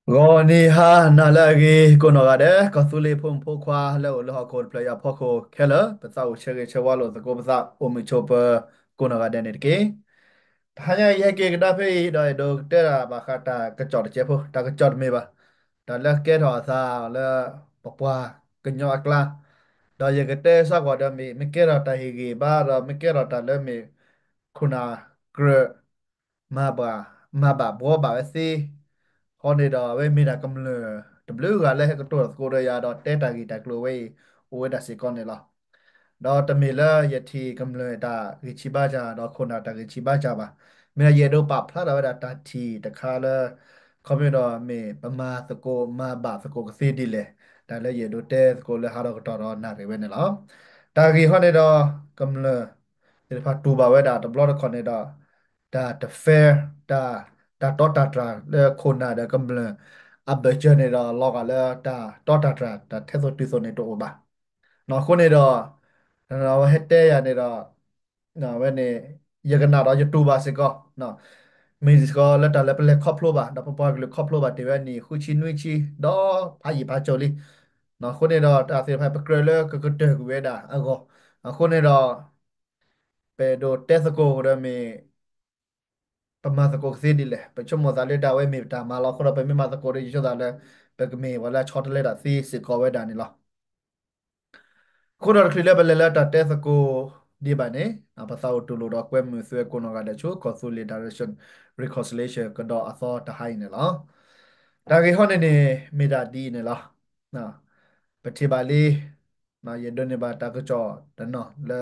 ဂီၤနံၤဟါနၤလၢအဂ့ၤ ကိးနီၢ်ဂၤဒဲး ကီၢ်သူလ့ၤဖိမုၣ်ဖိခွါလၢအိၣ်လၢဟီၣ်ခိၣ်တဖျၢၣ်ညါအဖီခိၣ်ခဲလၢာ် ပသးအိၣ်ဆၢဂ့ၤဆၢဝါလိာ်သကိးပသး အိၣ်မုာ်ဆိးပၢၤ ကိးနီၢ်ဂၤဒဲးန့ၣ်တက့ၢ်. တဟါညါအံၤ ယဟဲက့ၤကဒါဖဲအံၤ ဒီးအဲၣ်ဒိးကတဲဒၣ်ဘၣ်ဃးတၢ်ကစီၣ်တစဲးဖိ တၢ်ကစီၣ်တမ့ၢ်ဘၣ်, တၢ်လၢကဲထီၣ်အသးလၢပပှၤကညီအကျါ, ဒီးယကတဲစ့ၢ်ကီးဒီးမ့ၢ် မ့ၢ်ကဲထီၣ်တၢ်ဟ့ၣ်ဂံၢ်ဘါ ဒီးမ့ၢ်ကဲထီၣ်တၢ်လၢမ့ၢ် ခိၣ်နၢ်ကြၢး မၤဘၣ် မၤဘၣ်ဘှီဘၣ်ဝဲသ့, ဃီန့ၣ်ဒီး အဝဲမ့ၢ်ဒၣ်ကမျၢၢ်တဘျုးဂၤလၢဟဲကတိၤသကိးဒီးယၤ ဒီးတဲတၢ်ဂ့ၢ်တၢ်ကျိၤဝဲအံၤ အိၣ်ဝဲဒၣ်စ့ၢ်ကီးန့ၣ်လီၤ. ဒီးတမ့ၢ်လၢယထံၣ်ကမျၢၢ်တၢ်ဂံၢ်ဆံးဘါစၢ် ဒီးခိၣ်နၢ်တၢ်ဂံၢ်ဆံးဘါစၢ်ဘၣ်. မ့ၢ်ဒၣ်ယအဲၣ်ဒိးပာ်ဖျါထီၣ်ဝဲဒၣ်တၢ်ထံၣ်တခါလၢ ခီဖျိဒီးမ့ၢ်ပမၤသကိးမၤဘၣ်သကိးကသ့ဒ်လဲၣ်, တၢ်လၢယအဲၣ်ဒိးတဲသကိးလၢဟါဒီးကတီၢ်ဒီးနၣ်ရံၣ်ဝဲန့ၣ်လီၤ. တၢ်ဂ့ၢ်ဃီန့ၣ်ဒီး ကမျၢၢ်သ့ၣ်တဖၣ်တူၢ်ဘၣ်ဝဲဒၣ်တဘျီတခီၣ်န့ၣ်ဒီး တၢ်တ fair တၢ် တၢ်တီတၢ်တြၢ်လၢခိၣ်နၢ်ဒီးကမျၢၢ် အဘၢၣ်စၢၤန့ၣ်ဒီး လီၤဂာ်လၢတၢ်တီတၢ်တြၢ် တၢ်ထဲသိးတုၤသိးန့ၣ်တအိၣ်ဘၣ်. အဃိန့ၣ်ဒီး အဝဲဟဲတဲယၤန့ၣ်ဒီး အဝဲန့ၣ် ယကနၣ်ဒီးယတူၢ်ဘၣ်စ့ၢ်ကီး, မ့ၢ်စ့ၢ်ကီးလၢတၢ်လၢပလဲၤခီဖျိဘၣ် ဒီးပပှၤကလုာ်ခီဖျိဘၣ်တ့ၢ်ဝဲနံၣ်ဃုဆံနွံဆံ ဒီးဖးယံာ်ဖးကၠိလံ. အဃိန့ၣ်ဒီး တၢ်သ့ၣ်တဖၣ် ပကြၢးလၢကကတၢၢ်ကွံာ်ဝဲဒၣ်အဂီၢ်, အဃိန့ၣ်ဒီး ပအဲၣ်ဒိးတဲသကိးဒီးမ့ၢ် ပမၤသကိးကသ့ဒ်လဲၣ်, ပဆိကမိၣ်သးလၢတၢ်ဝဲမ့ၢ်ပတၢ်မၤလီၤ. အဃိဒီး ပမ့ၢ်မၤသကိးဒီး ယဆိသးလၢ ပကမ့ၢ်ပှၤလၢအဆီတလဲတၢ်သ့စ့ၢ်ကီးဝဲဒၣ်န့ၣ်လီၤ. အဃိဒီးတချုးလၢပလဲၤလၢတၢ်တဲသကိးဒံးဘၣ်န့ၣ် ပသးအိၣ်တူၢ်လိာ်ဒီးကွဲမုာ်သုဝဲကိးနီၢ်ဂၤဒဲးဆူ ကီၢ်သူလ့ၤ Direction Reconciliation ကဒီးအသီတဟါအံၤန့ၣ်လီၤ. တၢ်ဂ့ၢ်ဟီန့ၣ်န့ၣ် မ့ၢ်ဒၣ်ဒ်အံၤန့ၣ်လီၤ. ပထံၣ်ဘၣ်လံ ယဒိးန့ၢ်ဘၣ်တၢ်ကစီၣ်တနီၤလၢ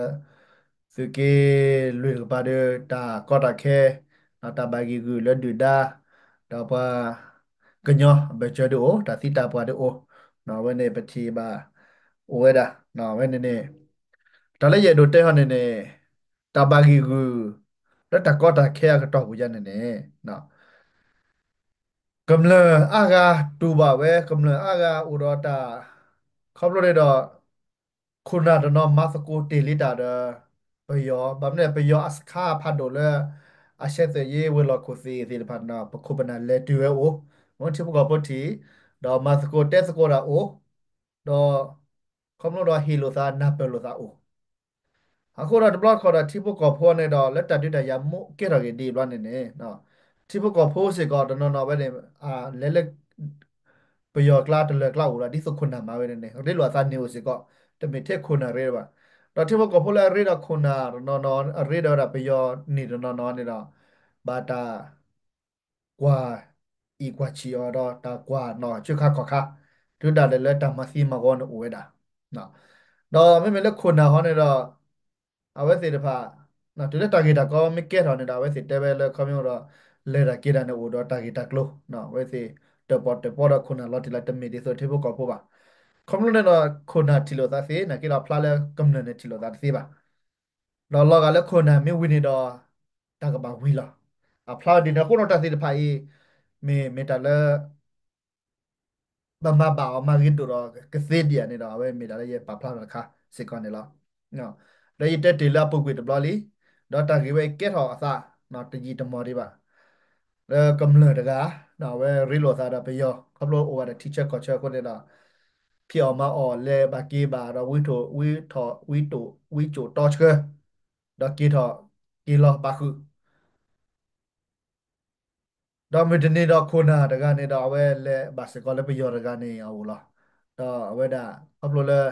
သုးက့လွံၢ်တကပၤဒီး တၢ်ကီတၢ်ခဲ တၢ်ဘၣ်ဂံၢ်ဂုာ်လၢဒုၣ်ဒါ ဒီးပှၤကညီအဘၢၣ်စၢၤဒုးအိၣ် တၢ်သံတၢ်ပှၢ်ဒုးအိၣ်, အဝဲန့ၣ်ပထံၣ်ဘၣ်အိၣ်ဝဲဒၣ်, အဝဲန့ၣ်န့ၣ် တၢ်လၢယအဲၣ်ဒိးတဲဟီန့ၣ်န့ၣ် တၢ်ဘၣ်ဂံၢ်ဂုာ် လၢတၢ်ကီတၢ်ခဲအကတီၢ်ပူၤယါန့ၣ်န့ၣ် ကမျၢၢ်အါဂၤတူၢ်ဘၣ်ဝဲ ကမျၢၢ်အါဂၤအိၣ်ဒီးတၢ် ခီဖျိန့ၣ်ဒီး ခိၣ်နၢ်တနီၤမၤသကိးတ့ၢ်လံတၢ်ဒီး ပယီၤ, ဘၣ်မနုၤလဲၣ် ပယီၤအစခါဖးဒိၣ်လၢ အရှဲသ့ၣ်ယ့ဝဲၤလီၢ်ခိၣ်သ့ၣ်သ့ၣ်တဖၣ်န့ၣ်ဒီး ပခိၣ်ပနၢ်လဲၤတုၤဝဲအိၣ်, မ့ၢ်ထံဖိကီၢ်ဖိထံၣ်, ဒီးမၤသကိးတဲသကိးတၢ်အိၣ်, ဒီး ခီဖျိဒီးဟ့ၣ်လိာ်သးနၢ်ပၢၢ်လိာ်သးအိၣ် အဃိဒီးတဘျီတခီၣ်ဒီးထံဖိကီၢ်ဖိန့ၣ်ဒီး လၢတၢ်ဒုးတၢ်ယၤမ့ၢ်ကဲထီၣ်က့ၤဒ်အံၤဘျီန့ၣ်န့ၣ် ထံဖိကီၢ်ဖိစ့ၢ်ကီးတနီၤနီၤဝဲန့ၣ် လဲၤလၢ ပယီၤကျါတလၢၤကျါအိၣ်ဒီး ဒ်သိးခိၣ်နၢ်မၤဝဲန့ၣ်န့ၣ် ရ့လိာ်အသးန့ၣ်အိၣ်စ့ၢ်ကီး တမ့ၢ်ထဲခိၣ်နၢ်ရ့ဘၣ်. ဒီးထံဖိကီၢ်ဖိလၢအရ့ဒီးခိၣ်နၢ်တနီၤနီၤ အရ့ဒီးဝဲဒၣ်ပယီၤန့ၣ်တနီၤနီၤန့ၣ်ဒီး ဘၣ်တၢ် ကွၢ်အံၣ်ကွၢ်ဆံးအီၤဒီးတၢ်ကွၢ်နီၣ်ဆၢခါခီၣ်ခါ, တုၤဒၣ်လဲာ်လၢတၢ်မၤသံမၤဝီန့ၣ်အိၣ်ဝဲဒၣ်. ဒီးမ့မ့ၢ်လၢခိၣ်နၢ်ဟီန့ၣ်ဒီး အဝဲသ့ၣ်တဖၣ် တုၤလၢတၢ်ဂ့ၢ်တၢ်ကီမ့ၢ်ကဲထီၣ်န့ၣ်ဒီး အဝဲသ့ၣ်တဲဝဲလၢခီဖျိဒီး လဲၤတၢ်က့ၤတၢ်န့ၣ်အိၣ်ဒီးတၢ်ဂ့ၢ်တၢ်ကျိၤ, အဝဲသ့ၣ်တၢၣ်ပီၣ်တၢၣ်ပီဒီးခိၣ်နၢ်လီၤတံၢ်လီၤ တမ့ၢ်ဒ်သိးထံဖိကီၢ်ဖိဘၣ်. ခီဖျိန့ၣ်ဒီး ခိၣ်နၢ်ထံၣ်လိာ်သးသ့ နာ်က့ဒီးဖျါလၢကမျၢၢ်န့ၣ်ထံၣ်လိာ်သးတသ့ဘၣ်. ဒီးလီၤဂာ်လၢခိၣ်နၢ်မ့ၢ်ဝံၤန့ၣ်ဒီး တၢ်ကဘၣ်ဝံၤလီၤ. အဖျါဒ်န့ၣ်အဃိဒီးတၢ်သ့ၣ်တဖၣ်အံၤ မ့ၢ်မ့ၢ်တၢ်လၢ ပမၤဘၣ်အီၤမၤဂ့ၤဒိၣ်ဒီးကသ့ဒံးဧါန့ၣ်ဒီး အဝဲမ့ၢ်တၢ်လၢယပာ်ဖျါထီၣ်တခါစ့ၢ်ကီးန့ၣ်လီၤ. ဒီးယတဲတ့ၢ်လၢအပူၤကွံာ်တဘျီလံ, ဒီးတၢ်ဂ့ၢ်ဝဲအံၤကဲထီၣ်အသး တယံာ်တမီၢ်ဒံးဘၣ် လၢကမျၢၢ်တဂၤ အဝဲရ့လိာ်သးဒီးပယီၤ ခီဖျိအိၣ်ဝဲဒီးထံဆၢကီၢ်ဆၢအဃိန့ၣ်ဒီး ဖံးအီၣ်မၤအီၣ်လဲၤဘၣ်က့ၤဘၣ်ဒီး ဝံထီၣ်ဝံထီၣ် ဝံတိၣ်ဝံကိၣ်တီဆှၢ ဒီးက့ၤထီၣ်က့ၤလီၤဘၣ်ဃုာ် ဒီးမုၢ်တနံၤဒီးခိၣ်နၢ်တဂၤန့ၣ်ဒီး အဝဲလဲၤဘၣ်စ့ၢ်ကီးလၢပယီၤတဂၤန့ၣ်အအိၣ်လီၤ. ဒီးအဝဲဒၣ်ခီဖျိလၢ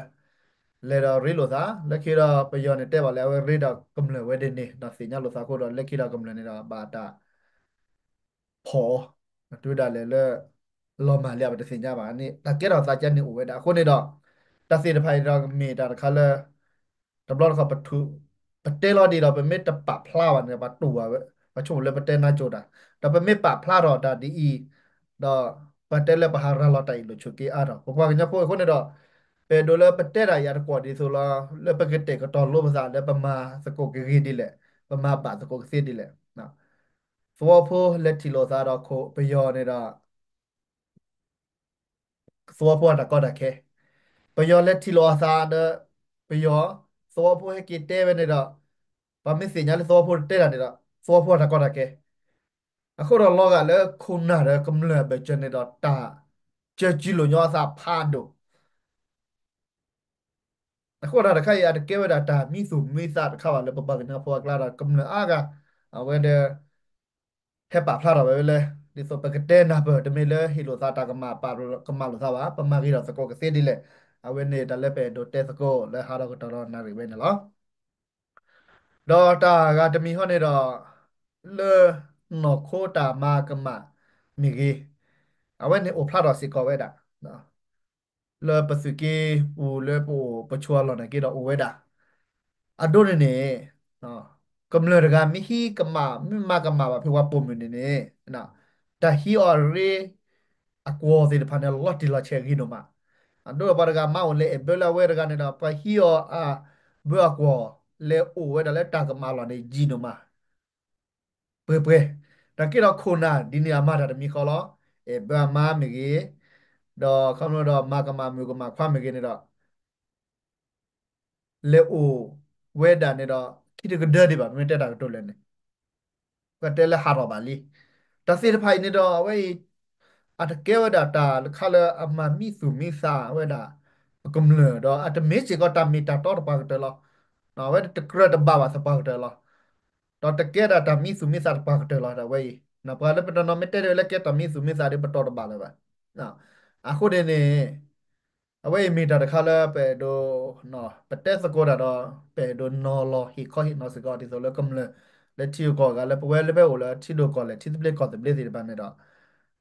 လဲၤဒီးရ့လိာ်သး လၢခံဒီးပယီၤန့ၣ်တဲဘၣ်လၢအဝဲရ့ဒီးကမျၢၢ်ဝဲဒၣ်န့ၣ် ဒီးသ့ၣ်ညါလိာ်သးအဃိဒီး လၢခံဒီးကမျၢၢ်န့ၣ်ဒီး ဘၣ်တၢ် ဖီၣ်အီၤ တုၤဒၣ်လဲာ်လၢ လီၤမၢ်လံအပတသ့ၣ်ညါဘၣ်န့ၣ် တၢ်ကဲထီၣ်သးကါန့ၣ်အိၣ်ဝဲဒၣ်အဃိန့ၣ်ဒီး တၢ်သ့ၣ်တဖၣ်အံၤဒီးမ့ၢ်တၢ်တခါလၢ တဘျီတခီၣ်ပထူၣ် ပတဲလီၤဒ်ဒီး ပမ့ၢ်တပာ်ဖျါဘၣ်န့ၣ် ပှၤတူၢ်ဘၣ်ဝဲ ပှၤဆိကမိၣ်လၢပတဲနါစိၤတၢ် ဒီးပမ့ၢ်ပာ်ဖျါထီၣ်တၢ်ဒ်အံၤ ဒီးပတဲလၢပဟးရၤလီၤတၢ်အံၤလိာ်ဆိးက့အါထီၣ် ပပှၤကညီဖိအဃိန့ၣ်ဒီး ပအဲၣ်ဒိးလၢပတဲတၢ်အံၤအတကွီၣ်ဒ်သိးလီၤ လၢပကတဲာ်ကတီၤလိပသးလၢပမၤသကိးကဂ့ၤဒ်လဲၣ် ပမၤဘၣ်သကိးကသ့ဒ်လဲၣ် သဝီဖိလဲၤထံၣ်လိာ်သးဒီးခိၣ်ပယီၤန့ၣ်ဒီး သဝီဖိအတၢ်ကီတၢ်ခဲ, ပယီၤလဲၤထံၣ်လိာ်အသးဒီး ပယီၤ, သဝီဖိဟဲက့ၤတဲဝဲန့ၣ်ဒီး ပှၤမ့ၢ်သ့ၣ်ညါလၢသဝီဖိတဲတၢ်န့ၣ်ဒီး သဝီဖိအတၢ်ကီတၢ်ခဲ, အဃိဒီးလီၤဂာ်လၢခိၣ်နၢ်ဒီးကမျၢၢ်အဘၢၣ်စၢၤန့ၣ်ဒီး တၢ်စၢၤစုလိာ်ညီအသးဖးဒိၣ်. အဃိဒီးတၢ်တခါအံၤ အတကဲဝဲဒၣ်တၢ်မံသူၣ်မံသးတခါဘၣ်လၢပပှၤကညီဖိအကျါဒီး ကမျၢၢ်အါဂၤ အဝဲဒီး ဟဲပာ်ဖျါထီၣ်ဝဲလၢ ဒ်သိးပကတဲနၢ်ပၢၢ် တမ့ၢ်လၢဟ့ၣ်လိာ်သးတၢ်ကမၣ် ပာ်ကမၣ်လိာ်သးဘၣ်, ပမၤဂ့ၤထီၣ်သကိးကသ့ဒ်လဲၣ်. အဝဲန့ၣ်တၢ်လၢပအဲၣ်ဒိးတဲသကိးလၢဟးထီၣ်ကတီၢ်ဒီးနၣ်ရံၣ်ဝဲန့ၣ်လီၤ. ဒီးတၢ်ဂၤတမံၤဃီန့ၣ်ဒီး လၢနီၢ်ခိတၢ်မၤကမၣ်မ့ၢ်ဂ့ၤ, အဝဲန့ၣ်အိၣ်ဖျါထီၣ်စ့ၢ်ကီးဝဲဒၣ် လၢပသုးက့ပူၤလၢပအိၣ်ပဆိးအလီၢ်န့ၣ်က့ဒီးအိၣ်ဝဲဒၣ်. အဒိန့ၣ်န့ၣ် ကမျၢၢ်တဂၤမ့ၢ်ဟံးကမၣ် မ့ၢ်မၤကမၣ်ဘၣ်ဖဲပှၤပိာ်မုၣ်န့ၣ်န့ၣ် တၢ်ဟံးအီၤရ့ အကွီၢ်သ့ၣ်တဖၣ်န့ၣ် လီၤတံၢ်လီၤဆဲးဂ့ၤဒိၣ်မး. အဒိပှၤတဂၤမၤအိၣ်လဲၤအဲၣ်ဘၢလၢအဝဲတဂၤန့ၣ်ဒီး ပှၤဟံးအီၤအဘၢအကွီၢ် လဲၤအိၣ်ဝဲဒၣ်လၢတၢ်ကမၣ်အလီၢ်န့ၣ် ယံာ်ဒိၣ်မး ပှဲၤပှဲၤ. တၢ်က့ဒီးခိၣ်နၢ်ဒ်န့ၣ်အမၤတၢ်တမံၤဃီလီၤ. အဲၣ်ဘၢအမါမ့ၢ်ဂ့ၤ, ဒီးခီဖျိဒီးမၤကမၣ်မုၣ်ကမၣ်ခွါမ့ၢ်ဂ့ၤန့ၣ်ဒီး လဲၤအိၣ်ဝဲဒၣ်န့ၣ်ဒီး ခံတကဒၢဒံးဘၣ် ပမ့ၢ်တဲတၢ်ကတိၤလၢာ်န့ၣ် ပတဲလၢဟးထီၣ်ဘၣ်လံ. တၢ်သ့ၣ်တဖၣ်အံၤန့ၣ်ဒီး အဝဲအံၤ အတကဲဝဲဒၣ်တၢ်တခါလၢအမၤမံသူၣ်မံသးဝဲဒၣ် ပကမျၢၢ်ဒီး အတမ့ၢ်စ့ၢ်ကီးတၢ်မ့ၢ်တၢ်တီတပှၤကတၢၢ်လီၤ. အဝဲတကြၢးတဘၣ်ဘၣ်သပှၤကတၢၢ်လီၤ. ဒီးတကဲဒၣ်တၢ်မံသူၣ်မံသးတပှၤကတၢၢ်လီၤ. ဒီးအဝဲအံၤ ပှၤလၢပတနီၤမ့ၢ်တဲဒၣ်ဝဲလၢကဲတၢ်မံသူၣ်မံသးဒီး ပတီၢ်တဘၣ်လၢၤဘၣ်. အဃိန့ၣ်န့ၣ် အဝဲအံၤမ့ၢ်တၢ်တခါလၢပအဲၣ်ဒိး ပတဲသကိးတၢ်ဒီး ပအဲၣ်ဒိးနီၤလီၤဟ့ၣ်ခီဟ့ၣ်နီၤစ့ၢ်ကီး ဒ်သိးလၢကမျၢၢ်လၢထံဂုၤကီၢ်ဂၤလၢပဝဲလၢပအိၣ်လၢထံဒိၣ်ကီၢ်လဲၢ် ထံသဘျ့ကီၢ်သဘျ့သ့ၣ်တဖၣ်န့ၣ်ဒီး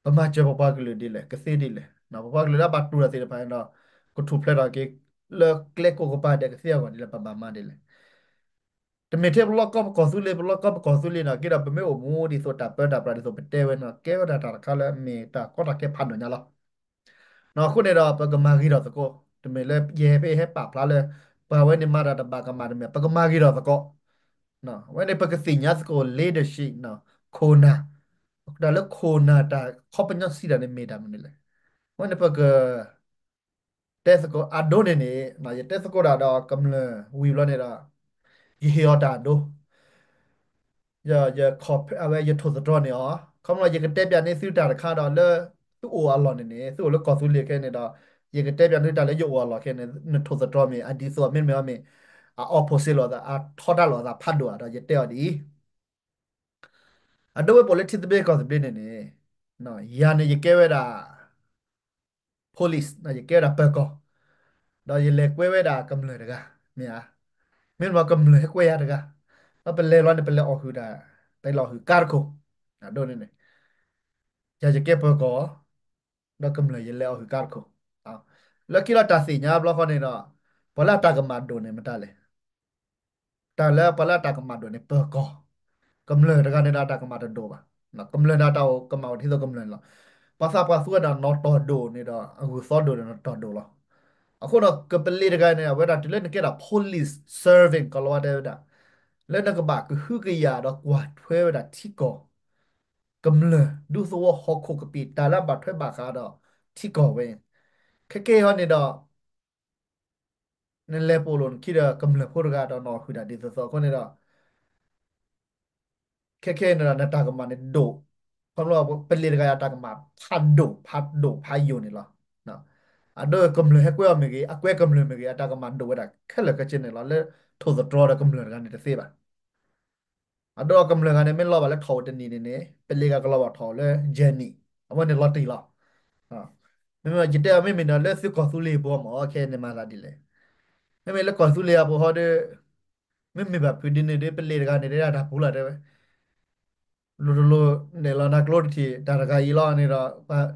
ပမၤစၢၤပပှၤကလုာ်ဒ်လဲၣ် ကသ့ဒ်လဲၣ်. ပပှၤကလုာ်လၢအဘၣ်တူၢ်တၢ်သ့ၣ်တဖၣ်န့ၣ်ဒီး ကထူၣ်ဖျဲးထီၣ်က့ၤ လၢကျဲကိးကပၤဒဲးကသ့အဂီၢ်ဒ်လဲၣ် ပဘၣ်မၤဒ်လဲၣ်. တမ့ၢ်ထဲပလီၢ်ကီၢ်ပကီၢ်သူလ့ၤ ပလီၢ်ကီၢ်ပကီၢ်သူလ့ၤန့ၣ် က့ဒီးပမ့ၢ်အိၣ်မူဒ်သိးတၢ်ပၢတၢ်ပြးဒ်သိးပတဲဝဲန့ၣ် ကဲဝဲဒၣ်တၢ်တခါလၢမ့ၢ်တၢ်ကီတၢ်ခဲဖးဒိၣ်ညါလီၤ. အဃိန့ၣ်ဒီး ပကမၤဂ့ၤထီၣ်သကိး တမ့ၢ်လၢယဟဲဖဲယဟဲပာ်ဖျါလၢ ပှၤဝဲန့ၣ်မၤတၢ်တဘၣ်ကမၣ်တမ့ၢ် ပကမၤဂ့ၤထီၣ်သကိး. အဝဲန့ၣ်ပကသ့ၣ်ညါသကိး leadership ခိၣ်နၢ်, တၢ်လၢခိၣ်နၢ်တၢ်ခီပညီစံးတၢ်န့ၣ်မ့ၢ်တၢ်မနုၤလဲၣ်. အဝဲန့ၣ်ပက တဲသကိးအဒိန့ၣ်န့ၣ် ယတဲသကိးတၢ်ဒီးကမျၢၢ်ဝံၤဘျီန့ၣ်ဒီး ယဟ့ၣ်အီၤတၢ်အဒိ အဝဲယထိၣ်သတြီၤန့ၢ်အီၤ, ခီဖျိယကတဲပၠးန့ၢ်သုတၢ်တခါဒီးလၢ သုအိၣ်အလီၢ်န့ၣ်န့ၣ် သုအိၣ်လၢကီၢ်သူလ့ၤခဲန့ၣ်ဒီး ယကတဲပၠးန့ၢ်တၢ်လၢယအိၣ်အလီၢ်ခဲန့ၣ် နထိၣ်သတြီၤမ့ၢ် အဒ်သိးမ့တမ့ၢ်အီၤမ့ၢ် အoppositeလိာ်သး အထီတၢ်လိာ်သးဖးဒိၣ်ဧါဒီး ယတဲအီၤဒ်အံၤ အဒိဝဲပအိၣ်လၢထံသဘျ့ကီၢ်သဘျ့န့ၣ်န့ၣ် ယၤန့ၣ်ယကဲဝဲဒၣ် police ယကဲဝဲဒၣ်ပၢၤကီၢ်, ဒီးယလဲၤကွဲဝဲဒၣ်ကမျၢၢ်တဂၤ, မ့ၢ်ဧါ, မ့တမ့ၢ်ကမျၢၢ်ဟဲကွဲယၤတဂၤ, ဒီးပလဲၤလီၤန့ၣ် ပလဲၤအီၣ်ဟုၣ်တၢ်, ပလဲၤအီၣ်ဟုၣ်ကါတခိၣ်, အဒိန့ၣ်န့ၣ်, ယၤယကဲပၢၤကီၢ်, ဒီးကမျၢၢ်ယလဲၤအီၣ်ဟုၣ်ကါတခိၣ်, လၢခံလီၤတၢ်သ့ၣ်ညါဘျီဃီန့ၣ်ဒီး, ပှၤလၢအတၢ်ကမၣ်ဒိၣ်န့ၣ်မတၤလဲၣ် တၢ်လၢပှၤလၢအတၢ်ကမၣ်ဒိၣ်န့ၣ် ပၢၤကီၢ်, ကမျၢၢ်တဂၤန့ၣ်ဒီးအတၢ်ကမၣ်တဒိၣ်ဘၣ်, ကမျၢၢ်န့ၣ်တၢ်အိၣ်ကမၣ်အိၣ်ဒ်သိးကမျၢၢ်န့ၣ်လီၤ, ပှၤသးပှၢ်သူဝဲဒၣ်နီၣ်တီၢ်ဒိၣ်န့ၣ်ဒီး အဂုၢ်သီဒိၣ်န့ၣ်နီၣ်တီၢ်ဒိၣ်လီၤ, အဃိဒီးကပလ့တဂၤန့ၣ် အဝဲဒၣ်တုၤလၢနကဲဒၣ် police serving ကီၤလၤဝါတဲဝဲဒၣ်, လၢနကဘၣ်ကဟုကယာ်ဒီးကွၢ်ထွဲဝဲဒၣ်ထံကီၢ် ကမျၢၢ်ဒူသဝီဟီၣ်ခိၣ်ကပံာ် တၢ်လၢအဘၣ်ထွဲဘၣ်ဃးဒီးထံကီၢ်ဝဲ, ခဲကဲဟီန့ၣ်ဒီး နလဲၤပိာ်လိာ်နခံဒီးကမျၢၢ်ဖိတဂၤဒီးနီၣ်ဟုၣ်တၢ်ဒ်သိးသိးအဃိန့ၣ်ဒီး ခဲခဲအံၤန့ၣ်ဒီး နတၢ်ကမၣ်န့ၣ်ဒိၣ်, ခီဖျိပလ့တဂၤအတၢ်ကမၣ်ဖးဒိၣ်ဖးဒိၣ်ဖးယိာ်န့ၣ်လီၤ. အဒိကမျၢၢ်ဟဲကွဲအီၤမ့ၢ်ဂ့ၤ, အကွဲကမျၢၢ်မ့ၢ်ဂ့ၤ, အတၢ်ကမၣ်ဒိၣ်ဝဲဒၣ်ခဲလၢာ်ခဲဆ့န့ၣ်လီၤ. လၢထိၣ်သတြီၤဒီးကမျၢၢ်တဂၤန့ၣ်တသ့ဘၣ်. အဒိကမျၢၢ်ဂၤန့ၣ် မ့ၢ်လီၤဘၣ်လၢထီၣ်အိၣ်တနံၤန့ၣ်န့ၣ် ပလ့ဂၤကလီၤဘၣ်ထီၣ်လၢယဲၢ်နံၣ်, အဝဲန့ၣ်လီၤတံၢ်လီၤ. မ့မ့ၢ်ယတဲအီၤ မ့မ့ၢ်ဒီးလၢသုကီၢ်သူလ့ၤပူၤမ့ၢ် ခဲအံၤန့ၣ်မၤသးဒ်လဲၣ်. မ့မ့ၢ်လၢကီၢ်သူလ့ၤအပူၤဟီဒီး မ့မ့ၢ်ဘၣ်ဖုးဒ်န့ၣ်ဒီး ပလ့တဂၤန့ၣ် တဲဒၣ်တၢ်ပူၤလီၤတဲဝဲ, လိၤတလိၤ နဲၣ်လီၤနၤကျိတထံၣ် တၢ်တဂၤအံၤလီၤန့ၣ်ဒီး ပှၤ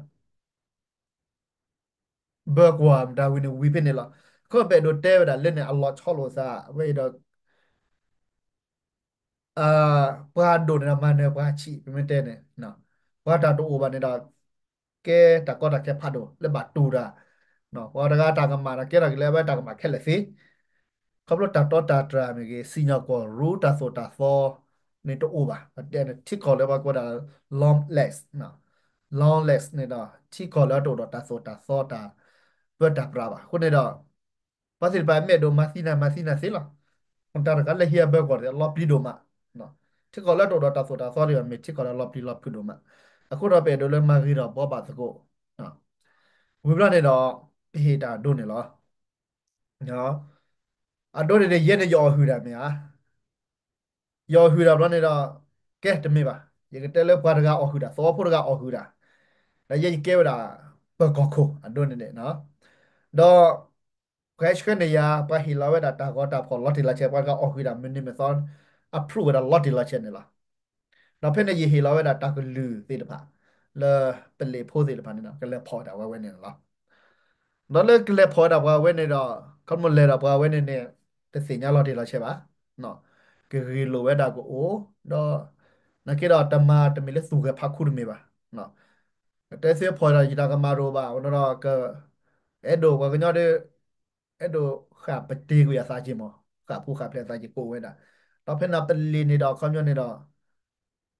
ဘၢကွၢ်မတၤဝံၤန့ၣ်ဝံၤဖဲန့ၣ်လီၤ. ခီပအဲၣ်ဒိးတဲဝဲဒၣ်လၢန့ၣ် အလီၤဆီလိာ်သး အဝဲအံၤဒီး ပှၤဒိၣ်န့ၣ်ဒီးမၤနၢၤပှၤဆံး ပမ့ၢ်တဲန့ၣ်, ပှၤတၢ်တအိၣ်ဘၣ်န့ၣ်ဒီး ကဲတၢ်ကီတၢ်ခဲဖးဒိၣ်လၢဘၣ်တူၢ်တၢ်, ပှၤတဂၤတၢ်ကမၣ်ဒီးကဲထီၣ်က့ၤလၢအဝဲတၢ်ကမၣ်ခဲလၢာ်သ့ ခီဖျိတၢ်တီတၢ်တြၢ်မ့ၢ်ဂ့ၤ စံၣ်ညီၣ်ကွီၢ်ရူတၢ်သိၣ်တၢ်သီန့ၣ်တအိၣ်ဘၣ်. ပတဲန့ၣ် ထံကီၢ်လၢပှၤကိးဒၣ် long last, long last န့ၣ်ဒီး ထံကီၢ်လၢတအိၣ်ဒီးတၢ်သိၣ်တၢ်သီတၢ်ပၢတၢ်ပြးဘၣ်. အဃိန့ၣ်ဒီး ပှၤသ့ၣ်တဖၣ်မ့ၢ်အဲၣ်ဒိးမၤသံနၤမၤသံနၤသ့လီၤ. တၢ်တခါလၢဟံးအဘၢကွီၢ်တသ့ အလီၤပျံၤဒိၣ်မး. ထံကီၢ်လၢတအိၣ်ဒီးတၢ်သိၣ်တၢ်သီဒံးဘၣ် မ့ၢ်ထံကီၢ်လၢလီၤပျံၤလီၤဖုးဒိၣ်မး. အဃိဒီးပအဲၣ်ဒိးလၢမၤဂ့ၤထီၣ်ဘှီဘၣ်သကိး ဝံၤဘျီန့ၣ်ဒီး ပဟ့ၣ်တၢ်ဒိန့ၣ်လီၤ. အဒိန့ၣ်န့ၣ် ယဲန့ၣ်ယအီၣ်ဟုၣ်တၢ်မ့ၢ်ဧါ. ယအီၣ်ဟုၣ်တၢ်ဘျီန့ၣ်ဒီး ကဲတမ့ၢ်ဘၣ်. ယကတဲလၢပှၤတဂၤအီၣ်ဟုၣ်တၢ်, သဝီဖိတဂၤအီၣ်ဟုၣ်တၢ်, ဒီးယဲယကဲဝဲဒၣ် ပၢၤကီၢ်ခိၣ်အဒိန့ၣ်န့ၣ်, ဒီး ပှၤဟဲဆှၢန့ၢ်ယၤ ပှၤဟ့ၣ်လီၤဝဲဒၣ်တၢ်ဂီၤတၢ်ဖီၣ်လီၤတံၢ်လီၤဆဲး, ပှၤတဂၤအီၣ်ဟုၣ်တၢ်မုၢ်နံၤမုၢ်သီ အဖျိဝဲဒၣ်လီၤတံၢ်လီၤဆဲးန့ၣ်လီၤ. ဒီးဖဲန့ၣ်ယဟ့ၣ်လီၤဝဲဒၣ်တၢ်ကလုၢ်သ့ၣ်တဖၣ် လၢပလံၤဖိသ့ၣ်တဖၣ်န့ၣ်ဒီး ကလဲၤဖီၣ်ဝဲဒၣ်ပှၤဝဲန့ၣ်လီၤ. ဒီးလၢကလဲၤဖီၣ်ဝဲဒၣ်ပှၤဝဲန့ၣ်ဒီး ခီဖျိလဲၤဒီးပှၤဝဲန့ၣ်န့ၣ် တသ့ၣ်ညါလီၤတံၢ်လီၤဆဲးဘၣ်, ကဂ့ၢ်လိာ်ဝဲဒၣ်ကအိၣ်, ဒီး နာ်က့ဒီးတမၤတမ့ၢ်လၢသူၣ်ဂဲၤဖးခူတမ့ၢ်ဘၣ်. ကတဲသ့ဖီၣ်ဒီးယတၢ်ကမၣ်တအိၣ်ဘၣ်, ဒီး အဲၣ်ဒိးပှၤကညီဒီး အဲၣ်ဒိးဃၣ်ပတ့ၤကွံာ်အသးက့ၤမး, ဃၣ်ဖိဃၣ်ဖျဲးအသးက့ၤကအိၣ်ဝဲဒၣ်. ဒီးဖဲန့ၣ်ပလံၤန့ၣ်ဒီး ခီပညီန့ၣ်ဒီး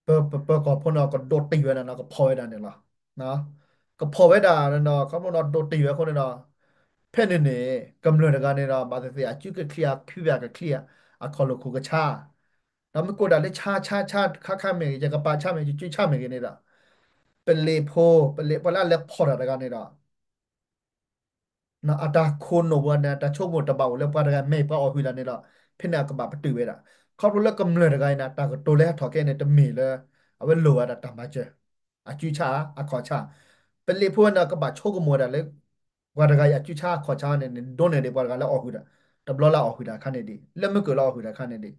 ပ ပ ပၢၤကီၢ်ဖိန့ၣ်ဒီး ကဒိးတံၢ်ဝဲဒၣ်န့ၣ် ကဖီၣ်ဝဲဒၣ်န့ၣ်လီၤ. ကဖီၣ်ဝဲဒၣ်န့ၣ်ဒီး ခီဖျိန့ၣ်ဒိးတံၢ်ဝဲအဃိန့ၣ်ဒီး ဖဲန့ၣ်န့ၣ် ကမျၢၢ်တဂၤန့ၣ်ဒီး ဘၣ်သ့ၣ်သ့ၣ် အစုကချံၣ် အခုဘၣ်ကချံၣ် အခီၣ်လိာ်ခိၣ်ကဆါ, ဒီးမ့ၢ်ကအိၣ်ဒၣ်လၢဆါဆါဆါခါခါမ့ၢ်ဂ့ၤ, ယကပာ်ဆါမ့ၢ်ဂ့ၤ, ယစုဆါမ့ၢ်ဂ့ၤန့ၣ်ဒီး ပလံၤဖိ ပလံၤ ပှၤလၢအလဲၤဖီၣ်တၢ်တဂၤန့ၣ်ဒီး အတၢ်ခိၣ်နူာ်ပူၤန့ၣ် တၢ်ဆိကမိၣ်တဘၣ်အိၣ်လၢပှၤတဂၤမ့ၢ်ပှၤအီၣ်ဟုၣ်တၢ်န့ၣ်ဒီး ဖဲန့ၣ်အကဘၣ်ပတုာ်ဝဲဒၣ်. ခီဖျိလၢကမျၢၢ်တဂၤအံၤန့ၣ် တၢ်ကတိၤလၢဟဲထီၣ်ခဲအံၤန့ၣ် တမ့ၢ်လၢ အဝဲလိၣ်ဝဲဒၣ်တၢ်မၤစၢၤ, အစုဆါ အခီၣ်ဆါ, ပလံၤဖိန့ၣ် ကဘၣ်ဆိကမိၣ်ဝဲဒၣ်လၢ ပှၤတဂၤအံၤအစုဆါအခီၣ်ဆါန့ၣ် ဒိးန့ၢ်ဒံးပှၤတဂၤလၢအီၣ်ဟုၣ်တၢ်, တဘျီလၢအီၣ်ဟုၣ်တၢ်အခါန့ၣ်ဒံး, လၢမုၢ်ကၢၢ်လၢအီၣ်ဟုၣ်တၢ်အခါန့ၣ်ဒံး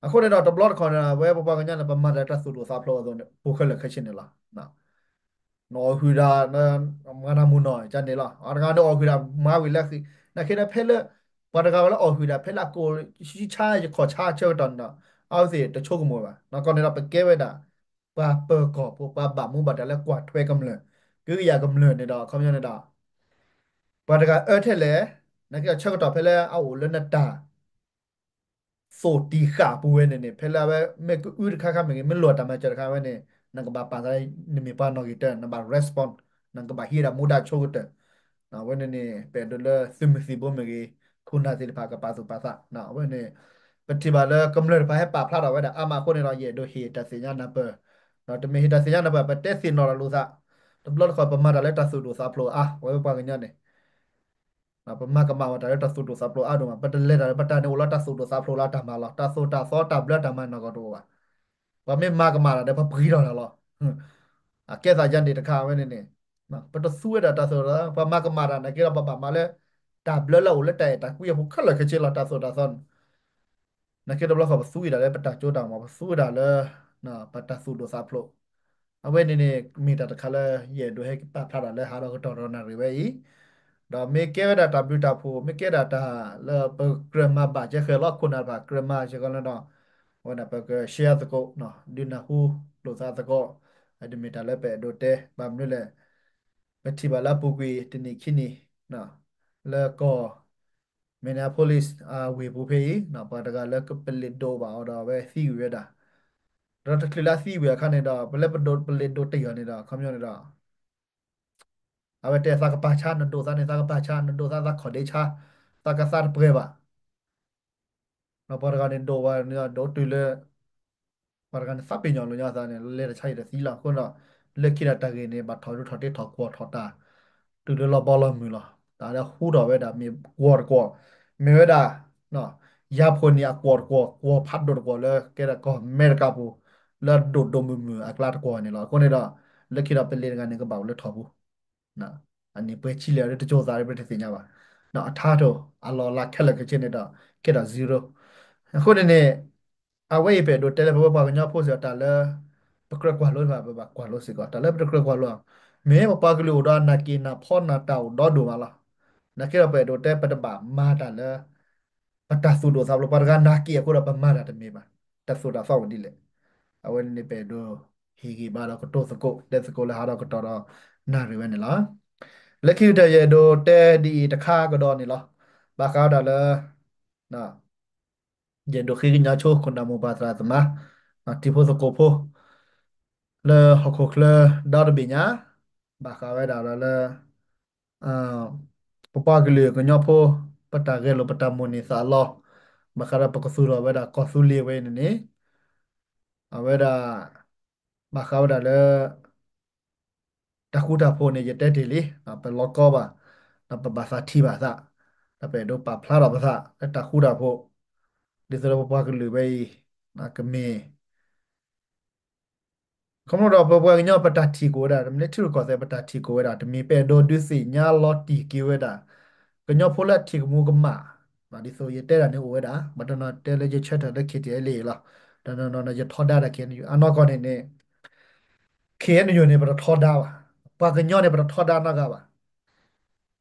အဃိန့ၣ်ဒီး တဘျီတခီၣ်န့ၣ် အဝဲပပှၤကညီန့ၣ် ပမၤတၢ်လၢတၢ်သူၣ်ဒိၣ်သးဖျိးအသိးန့ၣ် ပိာ်ခဲလၢာ်ခဲဆ့န့ၣ်လီၤ. နအီၣ်ဟုၣ်တၢ် မၤတၢ်မုာ်နီၢ်ကန့ၣ်လီၤ. အတဂၤန့ၣ်အီၣ်ဟုၣ်တၢ်မၤဝံၤလၢအဃံ, နာ်က့ဒီးဖဲလၢ ပှၤတဂၤဝဲလၢအီၣ်ဟုၣ်တၢ် ဖဲလၢအကိၢ်ဆံဆါယခီၣ်ဆါဆၢကတီၢ်န့ၣ်ဒီး အဝဲသ့ၣ်တဆိကမိၣ်ဘၣ်. နီၢ်ကီၢ်န့ၣ်ဒီး ပကဲဝဲဒၣ် ပှၤပၢၤကီၢ်ဖိ ပှၤဘၣ်မူဘၣ်ဒါလၢကွၢ်ထွဲကမျၢၢ်, ကဂံၢ်ယၤကမျၢၢ်န့ၣ်ဒီး ခီပညီန့ၣ်ဒီး ပှၤတဂၤအၢထဲလဲၣ်, နာ်က့ဒီးဆၢကတီၢ်ဖဲလၢအအိၣ်လၢနတၢ် သိၣ်တံၢ်ဃာ်ပူၤဝဲန့ၣ်န့ၣ် ဖဲလၢအဝဲမ့ၢ်ကအုတခါခါမ့ၢ်ဂ့ၤ မ့ၢ်လိၣ်တၢ်မၤစၢၤတခါဝဲန့ၣ် နကဘၣ်ပာ်သး နမ့ၢ်ပှၤနီၣ်ဂံၢ်တၢ နဘၣ် respond, နကဘၣ်ဟံးဒၣ်မူဒါဆိကတၢၢ်. အဝဲန့ၣ်န့ၣ် ပအဲၣ်ဒိးလၢသုးမုၢ်သံၣ်ဘိမ့ၢ်ဂ့ၤ ခိၣ်နၢ်သ့ၣ်တဖၣ်ကပာ်သူၣ်ပာ်သး. အဝဲန့ၣ် ပထံၣ်ဘၣ်လၢကမျၢၢ်တဖၣ်ဟဲပာ်ဖျါထီၣ်ဝဲဒၣ်အါမးအဃိန့ၣ်ဒီး ယအဲၣ်ဒိးဟ့ၣ်တၢ်သ့ၣ်ညါနၢ်ပၢၢ်, ဒီးတမ့ၢ်ဟ့ၣ်တၢ်သ့ၣ်ညါနၢ်ပၢၢ် ပတဲသ့ၣ်နီၣ်လီၤလိာ်သး, တဘျီတခီၣ်ပမၤတၢ်လၢတၢ်သူၣ်ဒိၣ်သးဖျိးအါ ပဝဲပှၤကညီန့ၣ် ပမၤကမၣ်ဝဲတၢ်လၢတၢ်သူၣ်ဒိၣ်သးဖျိးအါဒိၣ်မး, ပတလဲၤတၢ်လၢပတၢ်န့ၣ်အိၣ်လၢတၢ်သူၣ်ဒိၣ်သးဖျိးလၢအတၢ်မၤလီၤ. တၢ်သိၣ်တၢ်သီတၢ်ဘျၢတၢ်မၤနီၢ်ကီၢ်တအိၣ်ဘၣ်. ပှၤမ့ၢ်မၤကမၣ်တၢ်ဒီးပပှံၤထီၣ်တၢ်လီၤ. အကဲသးယၤန့ၣ်တခါဝဲန့ၣ်န့ၣ် ပတသူဝဲဒၣ်တၢ်သိၣ်တၢ်သီ ပှၤမၤကမၣ်တၢ် နာ်က့ဒီးပဘၣ်မၤလၢ တၢ်ဘျၢလၢအအိၣ်လၢတၢ်အဲၣ်တၢ်ကွံအပူၤခဲလၢာ်ခဲဆ့လီၤ တၢ်သိၣ်တၢ်သီန့ၣ် နာ်က့တဘျီဃီပသူဝဲဒၣ်လၢပတၢ်ကၠိတၢ်မီၤ ပသူဝဲဒၣ်လၢ ပတၢ်သူၣ်ဒိၣ်သးဖျိး. အဝဲန့ၣ်န့ၣ် မ့ၢ်တၢ်တခါလၢယအဲၣ်ဒိးဟဲပာ်ဖျါထီၣ်လၢဟးဒီးကတီၢ်ဒီးနၣ်ရံၣ်ဝဲအံၤ, ဒီးမ့ၢ်ကဲဝဲဒၣ်တၢ်ဘျုးတၢ်ဖှိၣ် မ့ၢ်ကဲဒၣ်တၢ်လၢပကြၢးမၤဘၣ်ကဲဃဲၤလီၤခိၣ်နၢ်တဖၣ် ကြၢးမၤစ့ၢ်ကီးလၢဒီး အဝဲဒၣ်ပက share သကိး ဒုးနၢ်ဟူလိာ်သးသကိး, အဒ်မ့ၢ်တၢ်လၢပအဲၣ်ဒိးတဲ ဘၣ်မနုၤလဲၣ် ပထံၣ်ဘၣ်လၢအပူၤကွံာ်တနံၣ်ခံနံၣ် လၢကီၢ် Minneapolis အဝ့ၢ်ပူၤဖဲအံၤ ပှၤတဂၤလၢပလံၤဒိးဘၣ်အီၤဒီးအဝဲသံကွံာ်ဝဲဒၣ်, ဒီးတချုးလၢအသံဝံၤအခါန့ၣ်ဒီး ပလၢပဒိးပလံၤဒိးတ့ၢ်အီၤန့ၣ်ဒီး ခီပညီန့ၣ်ဒီး အဝဲတဲသးကပာ်ဆါ နဒိးသးန့ၣ် သးကပာ်ဆါ နဒိးသးသးခီၣ်ဒ့ဆါ သးကသါတပှဲၤဘၣ် ဒီးပှၤတဂၤန့ၣ်ဒိးဝဲန့ၣ်ဒီး ဒိးတုၤလၢ ပှၤတဂၤန့ၣ်သးပ့ၤနီၣ်လိာ်ညီသးန့ၣ် လဲၤတၢ်ဆါယံာ်တသံလီၤ. အဃိဒီး လၢခံဒီးတၢ်ဂ့ၢ်န့ၣ် ဘၣ်ထီၣ်ဒိထီၣ်တ့ထီၣ်ကွီၢ်ထီၣ်တၢ် တုၤလၢလီၤဘီလီၤမုၢ်လီၤ. တၢ်လၢဟူထီၣ်ဝဲဒၣ်မ့ၢ်ကွီၢ်တကွီၢ် မ့ၢ်ဝဲဒၣ် ယၤဖိန့ၣ်အကွီၢ်တကွီၢ် ကွီၢ်ဖးဒိၣ်တကွီၢ်လၢကဲဒၣ်ကီၢ်အမဲရကၤပူၤ လၢအဒိၣ်ဒိၣ်မုၢ်မုၢ်အကျါတကွီၢ်န့ၣ်လီၤ. အဃိန့ၣ်ဒီး လၢခံဒီးပလံၤတဂၤန့ၣ် ကဘၣ်အိၣ်လၢထီၣ်ပူၤ အနံၣ်ပှဲၤဆံလဲၣ် တကၠိသးပတသ့ၣ်ညါဘၣ်. အထါထီၣ် အလီၢ်အလၤခဲလၢာ်ခဲဆ့န့ၣ်ဒီး ကဲထီၣ် zero. အဃိန့ၣ်န့ၣ် အဝဲအံၤပအဲၣ်ဒိးတဲလၢပဝဲပှၤကညီဖိစ့ၢ်ကီး တၢ်လၢ ပကြၢးကွၢ်လိတဖၣ် ပဘၣ်ကွၢ်လိစ့ၢ်ကီး တၢ်လၢပတကြၢးကွၢ်လိ မ့ၢ်ပပှၤကလုာ်အိၣ်ဒီးအနၢ်က့ၤနၢ်ဖီနၢ်တၢ်အိၣ်ဒီဒိၣ်မးလီၤ. နာ်က့ဒီးပအဲၣ်ဒိးတဲ ပတဘၣ်မၤတၢ်လၢ ပတၢ်သူၣ်ဒိၣ်သးဖျိး ပှၤတဂၤနၢ်က့ၤအဃိဒီးပမၤတၢ်တမ့ၢ်ဘၣ်. တၢ်သိၣ်တၢ်သီအိၣ်ဒ်လဲၣ်. အဝဲန့ၣ်န့ၣ် ပအဲၣ်ဒိးဟ့ၣ်ဂံၢ်ဘါဒီးကတိၤသကိး တဲသကိးလၢဟးဒီးကတီၢ်ဒီးနၣ်ရံၣ်ဝဲန့ၣ်လီၤ. လၢခံကတၢၢ်ယအဲၣ်ဒိးတဲဒ်အံၤတခါကဒီးန့ၣ်လီၤ. ဘၣ်ဃးဝဲဒၣ်လၢ ယအဲၣ်ဒိးဃ့ကညးဆိ ခိၣ်နၢ်မိၢ်ပၢ်သရၣ်သမါ တံၤဖိသကိးဖိ လၢဟီၣ်ခိၣ်ချၢဒီတဘ့ၣ်ညါ ဘၣ်ဃးဝဲဒၣ်ဒီးလၢ ပပှၤကလုာ်ကညီဖိ ပတၢ်ဂဲၤလိာ်ပတၢ်မိၣ်န့ၢ်သးအလီၢ် ဘၣ်ဃးဒီးပကသူၣ်ထီၣ်ဝဲဒၣ်ကီၢ်သူလ့ၤဝဲအံၤန့ၣ်န့ၣ် အဝဲဒၣ် ဘၣ်ဃးဝဲဒၣ်လၢ တၢ်ဃူတၢ်ဖိးန့ၣ် ယတဲတ့ၢ်လံ, ပလီၤကီဘၣ်, ဒီးပဘၣ်သးထံၣ်ဘၣ်သး, ဒီးပအဲၣ်ဒိးပာ်ဖျါထီၣ်ပသးလၢတၢ်ဃူတၢ်ဖိး, ဒ်သိးလၢပပှၤကလုာ်ဝဲအံၤ ကမ့ၢ် ခီဖျိဒီးပပှၤကညီပတၢ်ထံၣ်ကအိၣ်ဝဲဒၣ်, မ့ၢ်လၢထံရူၢ်ကီၢ်သဲး ပတၢ်ထံၣ်ကအိၣ်ဝဲဒၣ်, တမ့ၢ်ပအဲၣ်ဒိးဒုးသ့ၣ်ညါလီၤတံၢ်က့ၤဝဲဒၣ် ကညီဖိလၢအထံၣ်ကမူၤကမၣ်, ဒ်သိးယတဲဒၣ်န့ၣ်အိၣ်ဝဲဒၣ်, ဘၣ်တနီၤတဲလၢယဆၢထၢၣ်လၢ ခ့ထံၣ်အဲလ်အ့ၣ် လီၤ, တနီၤနီၤန့ၣ် ယထီဒါဒၣ် ခ့ၣ်အဲၣ်ယူၣ်, အနီၢ်ကီၢ်န့ၣ်န့ၣ် ခ့ၣ်အဲၣ်ယူၣ်န့ၣ် ပတထီဒါဘၣ်, ပှၤကညီန့ၣ် ပတထီဒါနီတဂၤဘၣ်.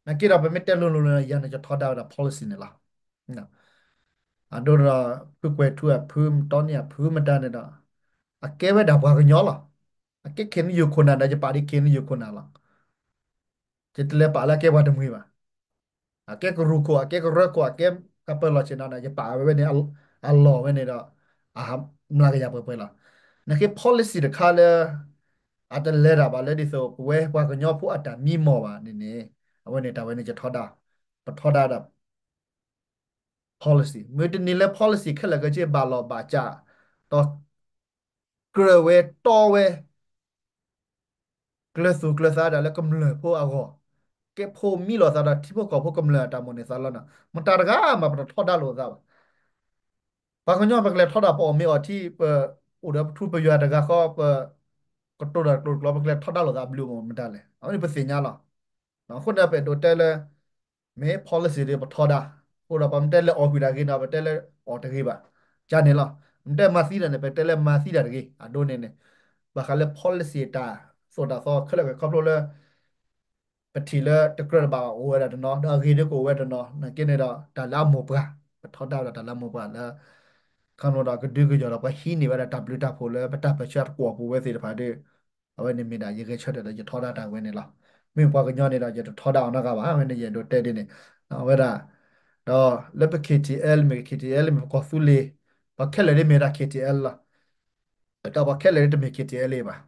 နာ်က့ဒီး ပမ့ၢ်တဲလိၤလိၤလၢယၤန့ၣ် ယထီဒါဝဲဒၣ် policy န့ၣ်လီၤ. အဒိဒီး ဖုကွဲၤထူအဖု တီနံၣ်အဖုမတၤန့ၣ်ဒီး အကဲဝဲဒၣ်ပှၤကညီလီၤ. အကဲ ခ့ၣ်အဲၣ်ယူၣ် ခိၣ်နၢ်ဒီး ယပာ်ဒ် ခ့ၣ်အဲၣ်ယူၣ် ခိၣ်နၢ်လီၤ. ယတလဲၤပာ်လၢအကဲပှၤတမှံၤဘၣ်. အကဲကရူၢ်ခိၣ်, အကဲကရၢခိၣ်, အကဲကပၢၤလီၢ်ဆ့ၣ်နီၤန့ၣ် ယပာ်ဝဲန့ၣ် အလီၢ်ဝဲန့ၣ်ဒီး အမျးကယၤပှဲၤပှဲၤလီၤ. နာ်က့ policy တခါလၢ အတလဲၤတၢ်ဘၣ်လၢဒ်သိး ပဝဲပှၤကညီဖိအတၢ်မံမီၢ်ဘၣ်န့ၣ်န့ၣ်, အဝဲန့ၣ်တၢ်ဝဲန့ၣ် ယထီဒါ, ပထီဒါဒီး policy, မုၢ်တနံၤလၢ policy ခဲလၢာ်ခဲဆ့ ဘၣ်လီၢ်ဘၣ်စး, ဒီးကြၢးဝဲတီဝဲ ကျၢၤသူၣ်ကျၢၤသးဒၣ်လၢကမျၢၢ်ဖိအဂီၢ်, ကဲဖိးမံလိာ်သးဒီးထံဖိကီၢ်ဖိကမျၢၢ်အတၢ်မိၣ်န့ၢ်သးလီန့ၣ်, မတၤတဂၤမး ပတထီဒါလိာ်သးဘၣ်. ပှၤကညီပကလဲၤထီဒါ ပအီၣ်မ့ၤအီထံ, ပအိၣ်ဒီးပထူပယွၤတဂၤဃီ, ပကတိၤတၢ်တကျိၤတကျိၤ ပကလဲၤထီဒါလိာ်သးဘျုးမတၤလဲၣ်, အဝဲန့ၣ်ပသ့ၣ်ညါလီၤ. အဃိန့ၣ် ပအဲၣ်ဒိးတဲလၢ မ့ၢ် policy ဒီးပထီဒါ, အဃိဒီးပမ့ၢ်တဲလၢအီၣ်ကွံာ်တၢ်ဂ့ၤန့ၣ် ပတဲလၢအီၣ်တဂ့ၤဘၣ်, ကန့ၣ်လီၤ. မ့ၢ်တဲမၤသံတၢ်န့ၣ် ပတဲလၢမၤသံတၢ်တဂ့ၤ, အဒိန့ၣ်န့ၣ်, ဘၣ်ဃးလၢ policy တၢ်သိၣ်တၢ်သီခဲလၢာ်ခဲဆ့ ခီဖျိလၢ ပထံၣ်လၢတကြၢးတဘၣ်အိၣ်ဝဲဒၣ်တနီၤ, ဒီးအဂ့ၤဒ်ကအိၣ်ဝဲတနီၤ, နာ်က့န့ၣ်ဒီး တၢ်လၢအမိၢ်ပှၢ်, ပထီဒါဝဲဒၣ်တၢ်လၢအမိၢ်ပှၢ်လၢ ခီဖျိဒီးကဒုကယီၤဒီး ပှၤဟံးန့ၢ်ဝဲဒၣ်တၢ်ဘျုးတၢ်ဖှိၣ်လၢပတၢ်ပၢဆှၢတကွီၢ်ပူၤဝဲသ့ၣ်တဖၣ်ဒီး, အဝဲန့ၣ်မ့ၢ်ဒၣ်ယဂဲၤဆၢထၢၣ်ဒီးယထီဒါတၢ်ဝဲန့ၣ်လီၤ. မ့ၢ်ပှၤကညီန့ၣ်ဒီး ယတထီဒါအီၤနီတဂၤဘၣ်, အဝဲန့ၣ်ယအဲၣ်ဒိးတဲဒ်န့ၣ်, အဝဲဒၣ် ဒီးလၢပ ခ့ၣ်ထံၣ်အဲလ် မ့ၢ် ခ့ၣ်ထံၣ်အဲလ် မ့ၢ်ပကီၢ်သူလ့ၤ, ပှၤခဲလၢာ်ဒ်မ့ၢ်ဒၣ် ခ့ၣ်ထံၣ်အဲလ် လီၤ. ဒီးပှၤခဲလၢာ်ဒ်တမ့ၢ် ခ့ၣ်ထံၣ်အဲလ် ဘၣ်.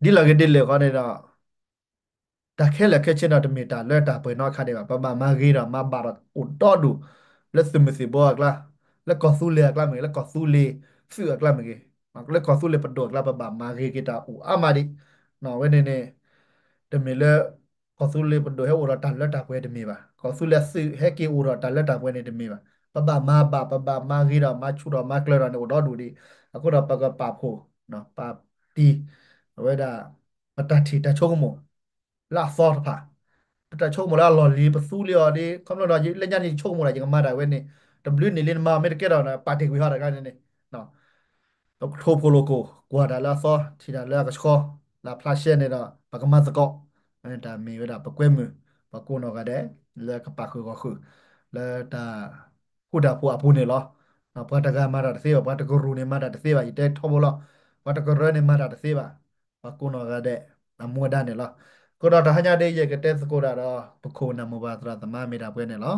ဒီး ဒ်လဲၣ်ဂ့ၤဒ်လဲၣ်ဂ့ၤန့ၣ်ဒီး တၢ်ခဲလၢာ်ခဲဆ့န့ၣ်ဒီး တမ့ၢ်တၢ်လၢတၢ်ပှဲၤနီၣ်အခါဒံးဘၣ်. ပဘၣ်မၤဂ့ၤဒီးမၤဘၣ်ဒီးအိၣ်ဒီဒူၣ်, လၢသုးမုၢ်သံၣ်ဘိအကျါ, လၢကီၢ်သူလ့ၤအကျါမ့ၢ်ဂ့ၤ, လၢကီၢ်သူလ့ၤသုးအကျါမ့ၢ်ဂ့ၤ, လၢကီၢ်သူလ့ၤပဒိၣ်အကျါ ပဘၣ်မၤဂ့ၤက့ၤတၢ်အိၣ်အါမးဒံး. အဝဲန့ၣ်န့ၣ် တမ့ၢ်လၢ ကီၢ်သူလ့ၤပဒိၣ်ဟဲအိၣ်ဒီးတၢ်လၢတၢ်ပှဲၤတမ့ၢ်ဘၣ်. ကီၢ်သူလ့ၤအသုးဟဲက့ၤအိၣ်ဒီးတၢ်လၢတၢ်ပှဲၤန့ၣ်တမ့ၢ်ဘၣ်. ပဘၣ်မၤဘၣ် ပဘၣ်မၤဂ့ၤဒီးမၤဆူၣ်ထီၣ်မၤကျၢၤထီၣ်န့ၣ်အိၣ်ဒီဒူၣ်ဒံး. အဃိဒီးပကပာ်ဖှိၣ် ပာ်တံၢ် အဝဲဒၣ် ပတၢ်ထံၣ်တၢ်ဆိကမိၣ် လၢအသီတဖၣ်, ပတၢ်ဆိကမိၣ်လၢအလီၢ်လံၤ ပသူလ့ၤအီၤဒ် ခီဖျိဒီးလၢညါန့ၣ် ယဆိကမိၣ်ဒၣ် ယကမၤတၢ်ဝဲန့ၣ် တဘျုးန့ၣ်လံ နမၤမ့ၢ်တကဲထီၣ်န့ၣ် ပာ်တ့ၢ်ကွံာ်ဟီတဂၤန့ၣ်န့ၣ် ပကထိၣ်ဖိလိာ်ကိၢ် ကွၢ်တၢ်လၢအသီ ထံၣ်တၢ်လၢအကဆှီ လၢအဖျါရှဲန့ၣ်ဒီး ပကမၤသကိး. တၢ်မ့ၢ်ဝဲဒၣ်ပကွဲမုာ် ပှၤကိးနီၢ်ဂၤဒဲး လၢကပာ်ဃုာ်ဂီၢ်ဃုာ် လၢတၢ်ဃူတၢ်ဖိးအပူၤန့ၣ်လီၤ. ပှၤတဂၤမၤတၢ်တသ့ဘၣ်, ပှၤတကရူၢ်န့ၣ်မၤတၢ်တသ့ဘၣ်, ယတဲထီဘိလီၤ. ပှၤတကရၢန့ၣ်မၤတၢ်တသ့ဘၣ်, ပှၤကိးနီၢ်ဂၤဒဲး အမူအဒါန့ၣ်လီၤ. အဃိဒီးတဟါညါဒ်ယကတဲသကိးတၢ်ဒီး ပခိၣ်ပနၢ်မိၢ်ပၢ်သရၣ်သမါမ့ၢ်တၢ်ပှဲၤန့ၣ်လီၤ.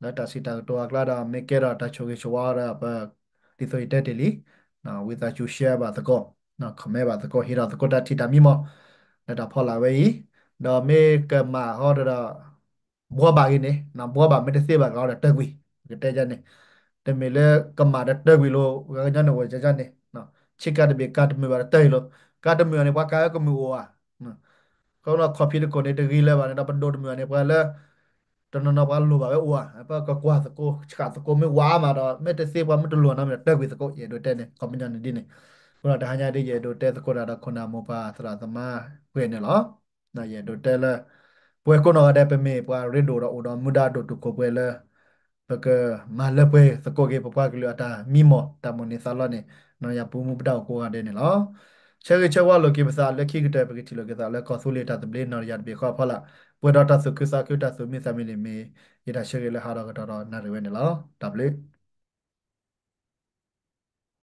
လၢတၢ်စံးတၢ်ကတိၤအကျါဒီး မ့ၢ်ကဲထီၣ်တၢ်ဆိၣ်ဂ့ၤဆိၣ်ဝါဒီး ပ ဒ်သိးယတဲတ့ၢ်လံ, ဝံသးစူၤ share ဘၣ်သကိး, comment ဘၣ်သကိး, ဟ့ၣ်ထီၣ်သကိးတၢ်ထံၣ်တၢ်မံမီၢ် လၢတၢ်ဖီလာ်ဝဲအံၤ, ဒီးမ့ၢ်ကမၣ်ဟီဒီး ဘှီဘၣ်ဂ့ၤန့ၣ်, ဘှီဘၣ်မ့ၢ်တသ့ဘၣ်ကဒီးတၢၢ်ကွံာ်, ပကတဲန့ၣ်, တမ့ၢ်လၢကမၣ်ဒီးတၢၢ်ကွံာ်လိၤ, ပှၤကညီန့ၣ်အိၣ်ကန့ၣ်, ဆ့ကၤတဘ့ၣ်ကၤတမုာ်ဘၣ်ဒီးတၢၢ်အံၤလိၤ, ကၤတမုာ်အီၤန့ၣ် ပှၤကၤဝဲကမုာ်အိၣ်ဧါ. ခီဖျိ ခီၣ်ဖံးတကိးန့ၣ် တဂ့ၤလၢၤဘၣ်န့ၣ်ဒီး ပဒိၣ်တမုာ်အီၤန့ၣ် ပှၤလၢ တနီၤနီၤပှၤလိၣ်ဘၣ်ဝဲအိၣ်ဧါ, ပကကွၢ်သကိး ဆှၣ်သကိးမ့ၢ်ဝါမးဒီး မ့ၢ်တသ့ပှၤမ့ၢ်တလိၣ်နီၤ မ့ၢ်ဒီးတၢၢ်ကွံာ်သကိး ယအဲၣ်ဒိးတဲန့ၣ် ခီပညီန့ၣ်ဒ်န့ၣ်, အဃိဒီးတဟါညါဒ်ယအဲၣ်ဒိးတဲသကိးတၢ်ဒီးခိၣ်နၢ်မိၢ်ပၢ်သရၣ်သမါပှဲၤန့ၣ်လီၤ. ယအဲၣ်ဒိးတဲလၢ ပဝဲကိးနီၢ်ဂၤဒဲး ပမ့ၢ်ပှၤရ့ဒိၣ်ဒီးအိၣ်ဒီးမူဒါဒိၣ်တုာ်ခိၣ်ပှဲၤလၢ ပကမၤလၢပှဲၤသကိးက့ၤ ပပှၤကလုာ်အတၢ်မံမီၢ် တၢ်မိၣ်န့ၢ်သးလီန့ၣ် နီၢ်ယၤပူၤမူပဒါအိၣ်ကိးဂၤဒဲးန့ၣ်လီၤ. ဆၢဂ့ၤဆၢဝါလိာ်က့ၤပသးလၢခံကတၢၢ် ပကထံၣ်လိာ်က့ၤသးလၢကီၢ်သူလ့ၤတၢ်သဘျ့နီၢ်တယၢ်တဘ့ၣ်ဃီအဖီလာ်, ပှဲၤဒီးတၢ်သူၣ်ခုသးခု တၢ်သူၣ်မံသးမံန့ၣ်မ့ၢ် ယတၢ်ဆၢဂ့ၤလၢဟးဒီးကတီၢ်ဒီးနၣ်ရံၣ်ဝဲန့ၣ်လီၤ. တၢ်ဘျုး